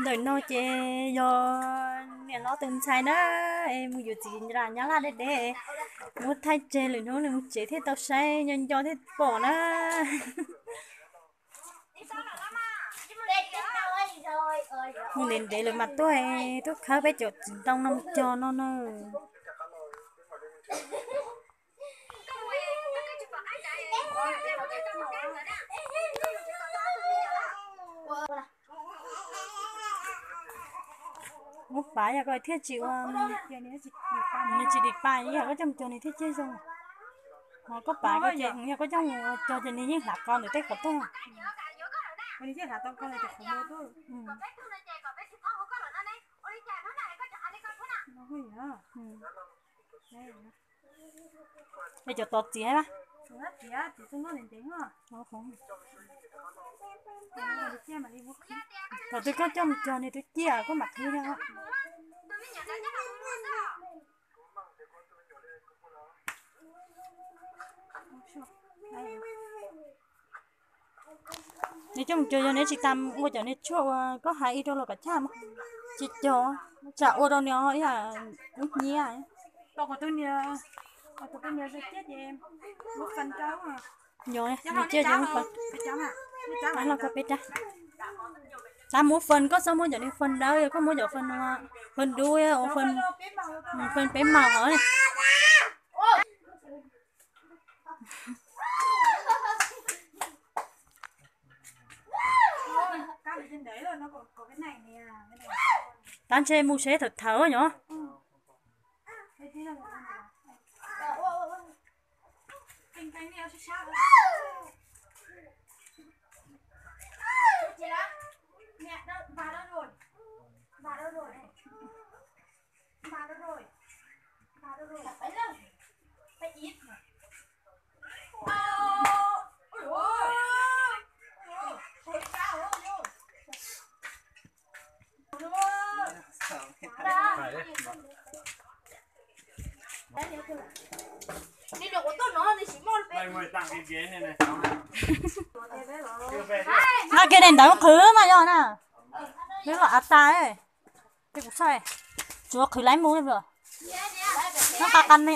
Ntawm no ces yog niam hlob tus ntxhais na, es mus yuav txiv nram Nyab Laj deb deb, muab thaij tseg lwm hnub nws mus tsev thiaj tau saib nco nco thiaj pom na. Mus ntev ntev lawm mas tuaj, tuaj khawb peb cov txiv ntoo no mus cog no na. Muab pav yog koj thiaj tsis ua, nws tsis dim pa, yog koj coj mus cog nws thiaj ciaj zoo. Ho koj pav koj ces yog koj coj mus cog ces nws yeej hlav qos ntawm tej qhov tuaj. Es cov tod txiav a? Thaum twg koj coj mus cog nws twb ciaj koj mam qhib no. Nws coj mus cog yog nws tsis tas ua cov niag tshuaj uas koj hais ib rau los kav chaj mas tsis cog, tsam ua rau nws ib yam kub hnyiab. Yog nws ciaj ces muab fee, tab los koj peb rab, tab muab fee, koj txhob muab cov niag fee dawb, yog koj muab cov fee no, fee dub, fee peb maus hov. Tab ntshe mus seb thawv thawv nyom. No kiag daim ntawv qhwv mas yog na. Neb los av tas, ces kuv txhob, tsuav qhwv laib mus li. Neb qa qa me,